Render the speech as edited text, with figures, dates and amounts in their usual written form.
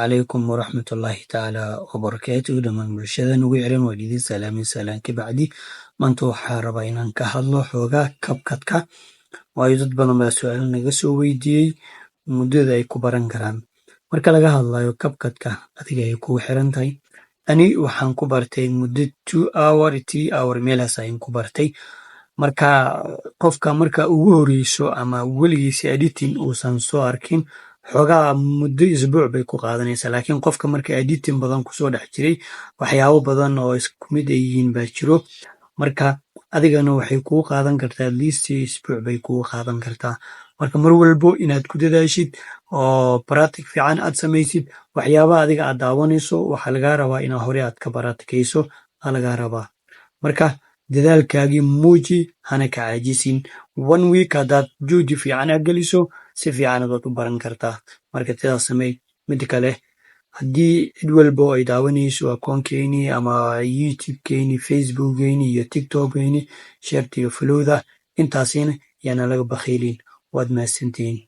Calaykum waraxmatullaahi tacaala wabarakaatuh. Dhammaan bulshada nugu xiran waan idin salaamin. Salaan ka bacdi, maanta waxaa rabaa inaan ka hadlo xoogaa CapCut-ka, waayo dad badan baa su-aalo naga soo weydiiyey muddada ay ku baran karaan. Marka laga hadlayo CapCut-ka, adiga ay kugu xiran tahay. Ani waxaan ku bartay muddo 2 hour, 3 hour meelahaas ayaan ku bartay. Marka qofka marka ugu horeyso ama weligiisa editing uusan soo arkin, xoogaa muddo isbuuc bay ku qaadanaysaa. Laakiin qofka marka editing badan kusoo dhex jiray, waxyaabo badan oo isku mid ay yihiin baa jiro. Marka adigana waxay kugu qaadan kartaa, at least isbuuc bay kugu qaadan kartaa. Marka mar walbo inaad ku dadaashid oo practice fiican aad samaysid. Waxyaabaha adiga aad daawanayso waxaa lagaa rabaa inaa hore aad ka baratikayso aa lagaa rabaa. Marka dadaalkaagii muuji, hana ka caajisin. One week haddaad juhdi fiican aad geliso, si fiican waad u baran kartaa. Marka sidaas samey. Mida kale, haddii cid walbo ay daawanayso akoonkeeni ama YouTube-keeni, Facebook-geeni iyo TikTok-geeni, share-ta iyo follow-da intaasina yaana laga bakhiilin. Waad mahadsantihiin.